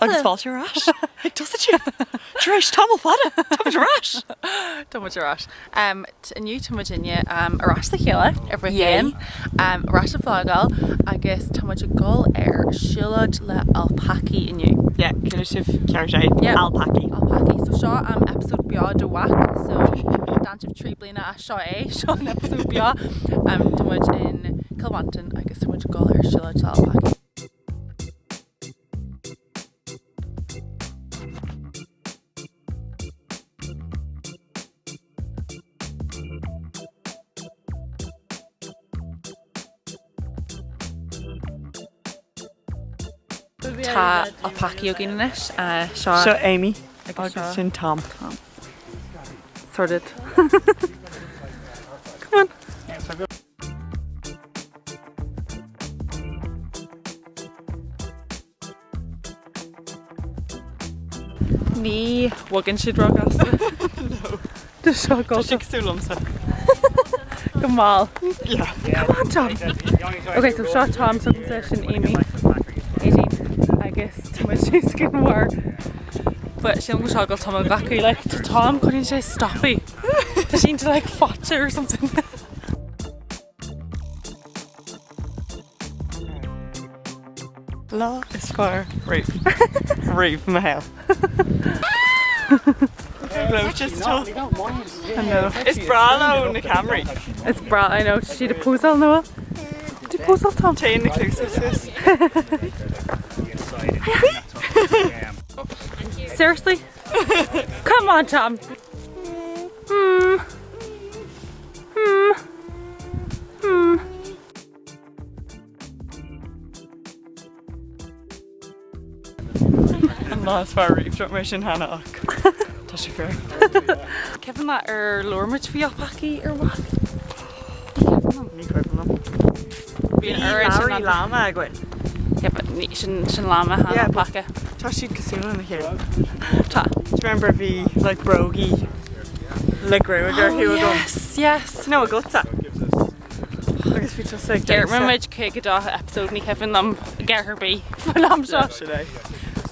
Agus fáilte ar ais ag Tosaigh Tar éis tamall fada, tá muid ar ais! Tá muid ar ais. Inniu tá muidinne ar ais le chéile ar bhur féin, ar ais ag vlogáil agus tá muid ag dul ar siúlóid le alpacaí inniu. Yeah, chuala sibh ceart é. Yeah. Alpacaí. Alpacaí. So seo episode beo de WAC, so d'fhan sibh 3 bliana as seo é, seo an episode beo. Tá muid in Cill Mhantáin agus tá muid ag dul ar siúlóid le alpacaí. Tá alpacaí againn anois. Seo Seo Amy agus sin Tom. Sorted. Come on. Ní bhogann siad róghasta. No. Tá seo Tá sé cosúil liomsa. Go mall. Yeah. Come on Tom! Ok, so seo Tom, so sin Amy, Aideen agus tá muid síos go mór. But sílim go seo go Tom an bheachaí, like, tá Tom coinníonn sé stoppy. Tá sé into like faighte or something. Lá is fearr riamh. Riamh i mo shaol. Gleoite sa I know. Is breá leo na ceamaraí. Is breá, I know. Siad ag pósáil nó? Did pósáil Tom? Téann na cluasa suas. Seriously? Come on Tom! Hmm. Hmm. Hmm. An lá is fearr riamh, dúirt mé sin cheana ach tá sé fíor. Cuimhin leat ar labhair muid faoi alpacaí ar WAC? Ní cuimhin liom. Bhí an oiread sin Bhí llama againn. Yeah, but ní sin sin llama chan Yeah, but alpaca. Tá siad cosúil lena chéile. Tá. Do you remember bhí like brógaí le gruaig orthu Oh agam? yes, yes. No, agatsa. Agus bhí tusa ag Deir damhsa. muid 52 episode ní cuimhin liom gar ar bith faoin am seo. Sin é.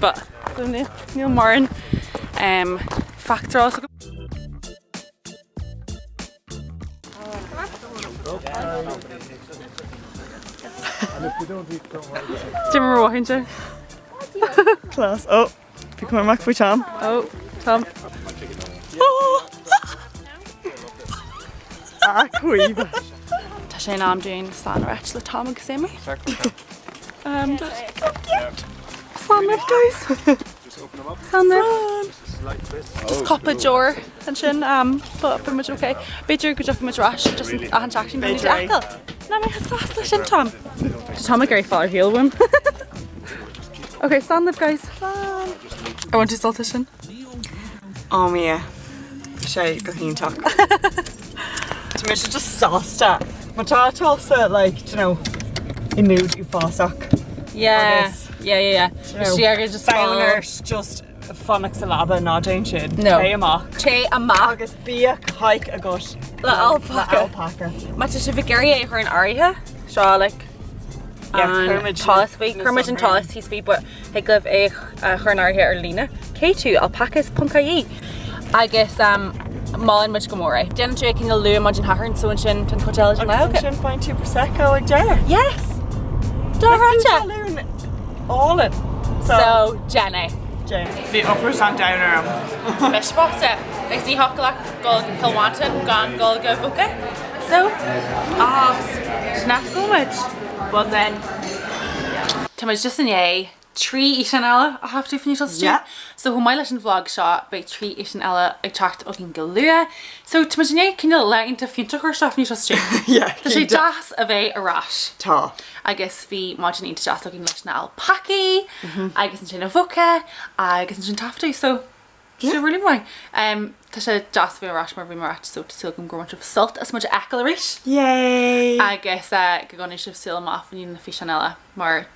But so níl níl mórán um, factor agam. Dimmer mhothaíonn sé. Class. Oh, bhí cuma amach faoi Tom. Oh, Tom. Ah, cuimh. Tá sé in am dúinn slán a ráit le Tom agus Amy. Um, Slán libh, guys. Slán libh. Just cúpla deoir ansin, um, but beidh muid okay. B'fhéidir go dtiocfaidh muid ar ais just achan seachtain go B'fhéidir é. fheiceáil. Ná mé sásta leis sin, Tom. Tá Tom ag iarraidh fáil ar shiúl uaim. Ok, slán libh, guys. Slán. Ar bhain tú sult as sin? Oh yeah. Bhí sé go hiontach. Tá mise just sásta. Má tá tusa like, you know, i mood uafásach. Yeah, Agus, yeah, yeah, yeah. you know, Sí agus just fonn ort just fanacht sa leaba ná déan sin. No. Téigh amach. Téigh amach. Agus bíodh hike agat. Le alpaca. Le alpaca. Má tá sibh ag iarraidh é a chur in áirithe, seo like Yeah, an cuirfimid t-eolas faoi, na cuirfimid an sonraí. t-eolas thíos faoi but thig libh é a chur in áirithe ar líne k2alpacas.ie agus um, molann muid go mór é. Déanann tú é cineál luath maidin Shathairn so ansin tá an chuid eile den lá Agus agat. ansin faigheann tú Prosecco ag deireadh. Yes! Dochreidte! Luan álainn. So, déan é. Déan. Bhí ocras an domhain orm. Mise fosta. Agus ní thiocfadh leat dul go Cill Mhantáin gan dul go Voca. So, ah, sin áit a gabhfaidh muid. Buzzin. Tá muid just i ndiaidh 3 fhíseán eile a thaifeadadh faoin Stiúideo. Yeah. So chomh maith leis an vlog seo beidh 3 fhíseán eile ag teacht chugainn go luath. So tá muid i ndiaidh cineál lá iontach fiúntach a chur isteach faoin Stiúideo. Yeah, Tá sé cinnte. deas a bheith ar ais. Tá. Agus bhí maidin iontach deas againn leis na alpacaí agus ansin an Voca agus ansin taifeadadh. So Tá sé really maith. Tá sé deas a bheith ar ais mar bhí mé ag ráit so tá súil agam gur bhain sibh sult as muid a fheiceáil arís. Yay! Agus go gcoinneoidh sibh súil amach faoi na físeáin eile mar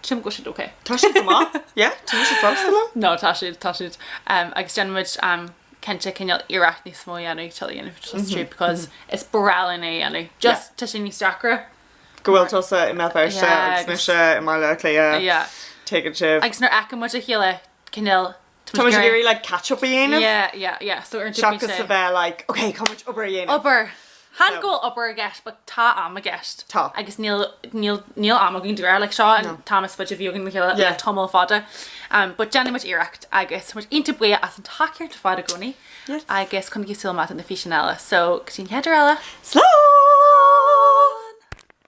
sílim go bhfuil siad ok. Tá siad go maith. Yeah, tá mise sásta leo. No, tá siad, tá siad. Agus déanfaidh muid cinnte cineál iarracht níos mó a dhéanamh, tuilleadh a dhéanamh just true because is breá linn é a dhéanamh. Just tá sé níos deacra. Go bhfuil tusa i mBéal Feirste agus mise i mBaile Átha Cliath. Yeah. Tuigeann sibh. Agus nuair a fheiceann muid a chéile, cineál, Tá muid ag iarraidh like catch up a dhéanamh. Yeah, yeah, yeah. So ar an Seachas a bheith like, ok, caithfidh muid obair a dhéanamh. Obair. Chan go bhfuil obair i gceist, but tá am i gceist. Tá. Agus níl, níl, níl am againn dáiríre, like seo an t-am is faide a bhí againn le chéile le tamall fada. Um, but déanfaidh muid iarracht agus tá muid iontach buíoch as an tacaíocht ar fad i gcónaí. Yes. Agus coinnígí súil amach do na físeáin eile. So, go dtí an chéad uair eile. Slán!